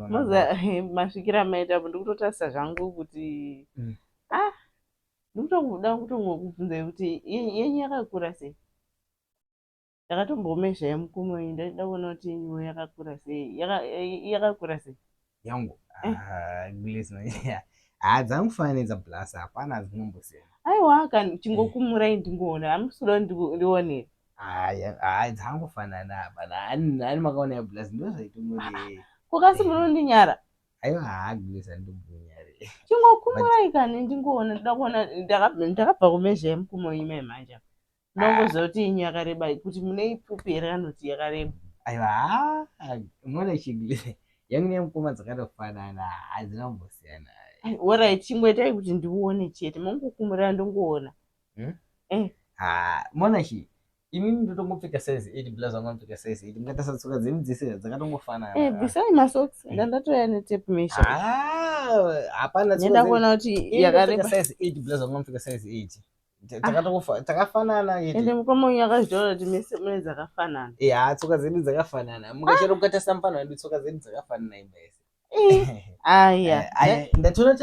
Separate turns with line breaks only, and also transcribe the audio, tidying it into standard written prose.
Moza masvikiro amaita apo, ndikutotarisa zvangu kuti ah, ndikutoda kutongokubvunzai kuti yenyu yakakura sei. Ndakatombomezha yemukumo iyi, ndaida kuona kuti yenyu yakakura sei. Yakakura sei?
Yangu? Ah, Glace, ha, dzangu fananidza plus, hapana dzinombosiyana.
Aiwa kani, chingokumurai ndingoona. Hamusi kuda kuti ndionere?
Haya, dzangofanana, hapana. Ani makaona yablas ndo zvaitomori.
Kukasi munondinyara?
Aiwa, ha, Glace, handimbokunyari.
Chingokumurai kani ndingoona, ndoda kuona. Ndakabva kumezha yemukumo iyi mai manje. Ndongoziva kuti yenyu yakareba, kuti mune ipfupi here kana kuti yakareba.
Aiwa, ha, unoona chiGlace, yangu neyamukoma dzakatofanana, hadzina kumbosiyana.
Alright, chingoitai kuti ndione chete, mongokumurira ndongoona. Eh.
Ha, mona chi, inini ndotongopfeka size 8, plus vanga mupfeka size 8. Mukatarisa tsoka dzedu dzese dzakatongofanana.
Eh, bvisai masocks, ndandatoya netape measure.
Ah, hapana.
Nenda kuona kuti
yakareba
yakareba.
Size 8, plus vanga mupfeka size 8. Takafanana chete.
Ende mukoma uyu akazvitaura kuti mese mune dzakafanana.
Eh, ha, tsoka dzedu dzakafanana. Mukachero kukatarisa mufana wedu, tsoka dzedu dzakafanana imba yese.
Aya.
Aya, ndatoona.